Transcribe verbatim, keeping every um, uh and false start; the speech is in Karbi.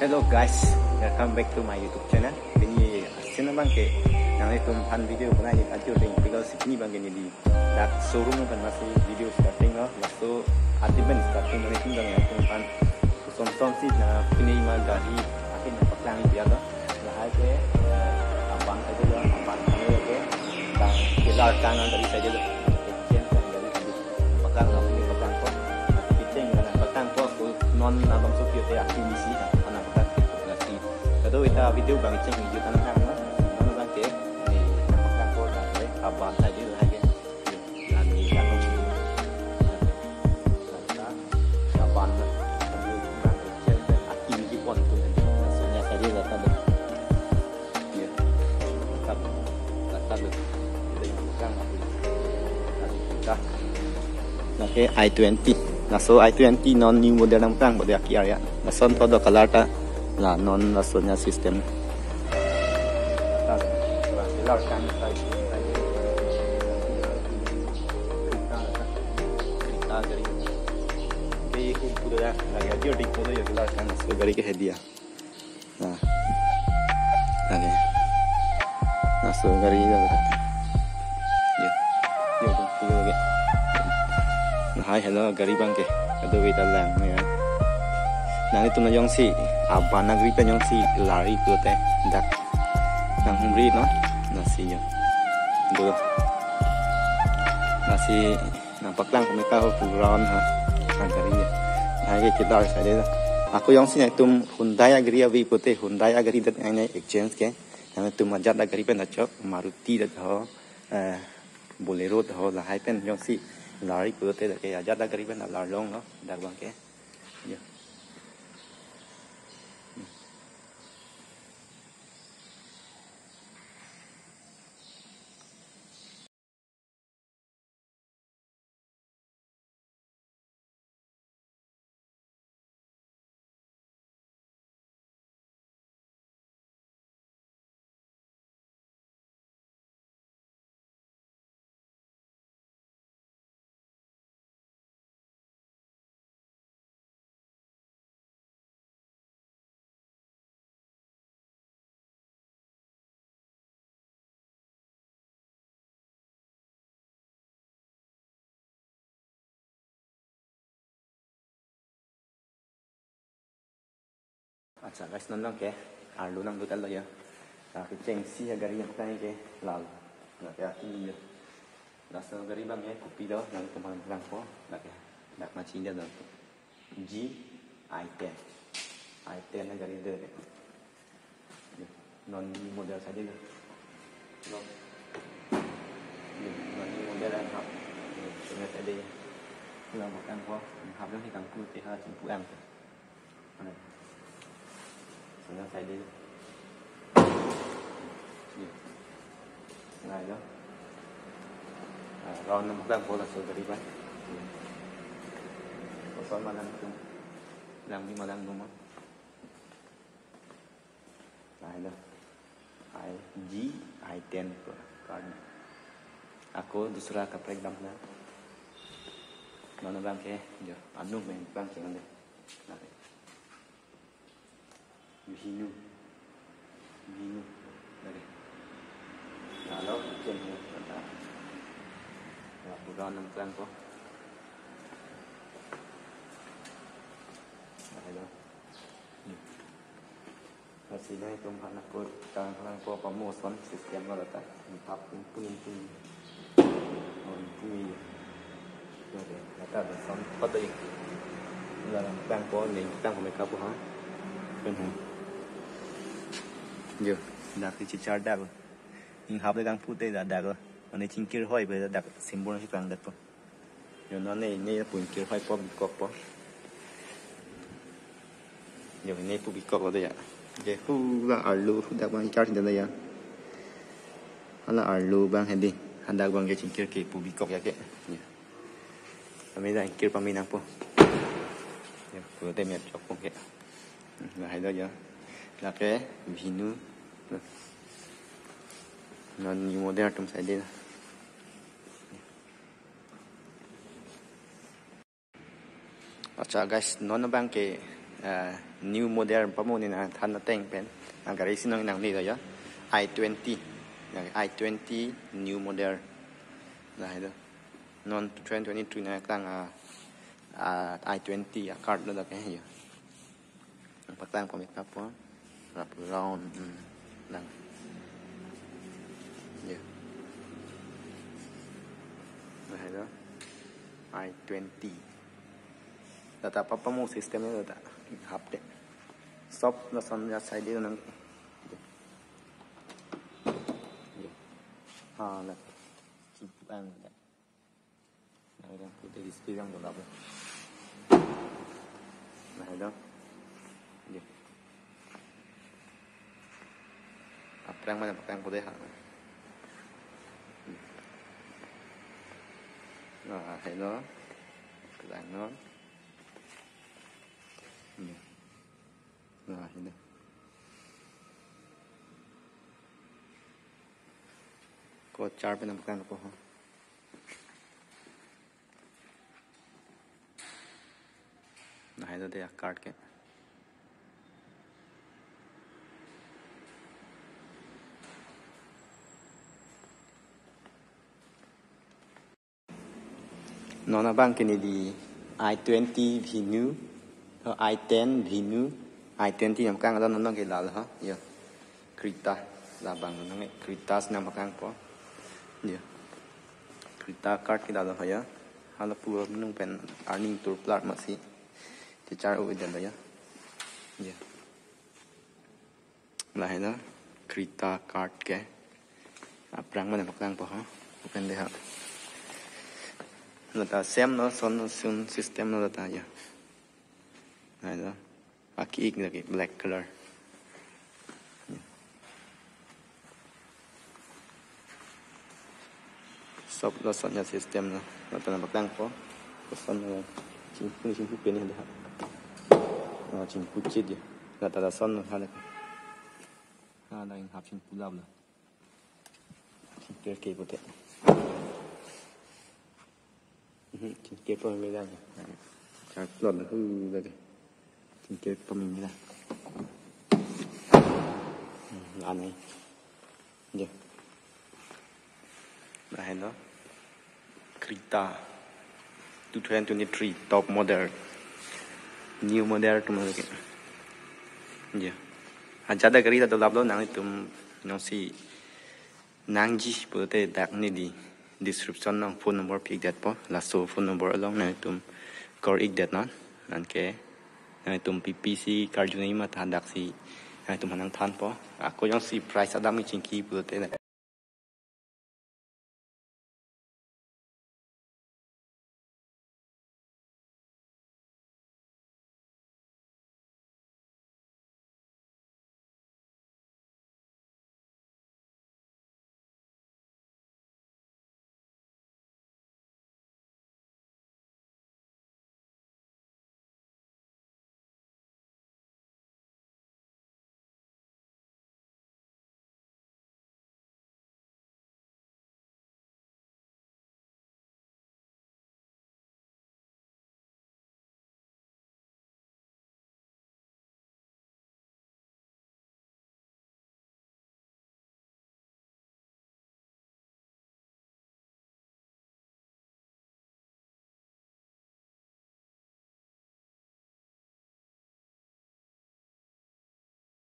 Hello guys, welcome back to my YouTube channel. Pini asin abang ke, nanglitum aphan video banai ni ajur ding, because pini abang ke neli dak showroom pen masi video starting lo, laso adiben starting mane tum dang ya tum aphan som som si na pini ma gari ahin paklang dia lo. Lahai ke, eh, abang aja lo, abang aja lo ke, tang kelar tang dari saja lo. Kecil tang dari saja. Paklang apa ni paklang ko? Kecil mana paklang ko? Aku non abang suki te aku misi, anak paklang ko nasi. Kado ita video abang ceng hijau tanah kan, non abang ke, ni paklang ko na abang saja lo lagi. Lagi abang suki. Kapan? Akim ji pon tu. Maksudnya saya dia datang deh. Iya. Datang. Datang deh. Kita yang pegang apa? Kita. Lake i twenty. Laso i twenty non new model nangplang bade aki area. Lason todo color ta. La non lasonya system. Color kan. Gari. Di kumpul dah, lagi aja di kumpul ya, gila kan, so gari ke hadiah. Nah. Lagi. Nah, so gari ya. Ya. Ya, kumpul lagi. Nah, hai, hello, gari abang ke. Aduh, kita lang ya. Nanglitum nang jongsi, abang nang gari pen jongsi, lari pulote, dak. Nang humri no, nasi ya. Dulu. Nasi Nang paklang kami tahu tu round ha. Nang gari ya. Nah, ye kita harus ada lah. Aku jongsi nangtum Hyundai agari abi pute, Hyundai agari dat nang exchange ke. Nangtum ajat agari pen achok, Maruti dat ho, eh, Bolero dat ho, lahai pen jongsi lari pute dat ke ajat agari pen lar long lo, dak abang ke. Ya. Acha guys, non abang ke arlo nangdodetlo ya. Ah, kechengsi ya gari yang tang ke lal. Nah, ke akin ya. Laso gari abang ke kopi do, nangtum aphan langpo. Nah, ke dak machin dia do. G I ten. I ten na gari de. Non model saja lo. Lo. Non model an hap. Ini saja ya. Lo makan ko. Hap yang hitam putih ha cempu ang. Mana? Sana saja. Ya. Nah, ya. Nah, round enam bukan bola saudari, Pak. Kosong malam itu. Lang di malam rumah. Nah, itu. I G I ten ko card. Ako dusra kaprek dam na. Mana abang ke? Jo, anu main abang ke ande. Nah. Vinu. Vinu. Lagi. Lalu, ceng ya, kata. Ya, bukan nang terang ko. Nah, itu. Hmm. Masih na itum anak ko, terang-terang ko, apa motion system lo kata. Hap pun pun pun. Oh, pun. Oke, kata ada sound apa tadi? Dalam tang ko, ni tang ko makeup ha. Kan ha. Jo, dak di chichar dak. Ning hap le kang pute dak dak. Mane chingkir hoi be dak simbol si kang dak to. Jo, non ne ne pu ingkir hoi po bikok po. Jo, ne pu bikok lo ya. Je hu la arlo dak abang ingkar da ya. Hala arlo abang hedi. Hadak abang ke chingkir ke pu bikok ya ke. Ya. Kami dak ingkir pami nangpo. Ya, pu te mi chok po ke. Lahai do ya. Lake Vinu. Non new model atum saide. Acha guys, non abang ke, Ah, new model pamu ne nangthan ateng pen. Ah, gari si nang nangle lo ya. I twenty. Ya, I twenty new model. Lahai do. Non two thousand twenty-three nangklang, ah, ah, I twenty a card lo dak ya. Paklang pamit kapo. Rap round. Hmm. Lang. Ya. Lahai do. I twenty. Data papamu system ya data. Hap de. Stop lason ya side nang. Ha, la. Chipu ang da. Nang yang putih di speed yang dolap. Lahai do. Dia. Aphrang mana aphrang putih ha. Lahai do. Kelang non. Dia. Lahai do. Ko char pen aphrang ko ha. Lahai do de a card ke. Non abang ke ne di I twenty Venue, oh, I ten Venue, I twenty nangklang do non ke lalo ha. Ya. Creta labang non ke Creta si nangklang po. Ya. Creta card ke lalo ha ya. Hala pura menung pen arni tur plar masi. Chechar-o-et lo ya. Ya. Lahai do Creta card ke. Aphrang mana paklang po ha. Open de ha. Lata same lo, son sun system lo lata ya. Lahai do. Aki-ik lagi black color. Stop lason ya system lo. Lata nangpaklang po. Lason lo. Chingpu, chingpu pen ya dah. Ah, chingpu chit ya. Lata lason lo ha dah. Ha dah yang hap chingpu lap lo. Chingpu ke pute. Mhm, chingpu pamela. Chak lo na hu dah. Chingpu pamela. Hmm, anai. Ya. Lahai do. Creta two thousand twenty-three top model. New model atum lake. Ya. Ajat a gari ta dolap lo, nangtum jongsi nangji pulote dak ne di description along phone number pi-ik det po. Laso phone number along nangtum call-ik det non. Anke nangtum P P si karju nangji ma ta daksi nangtum nangthan po. Ako jongsi price adam chingki pulote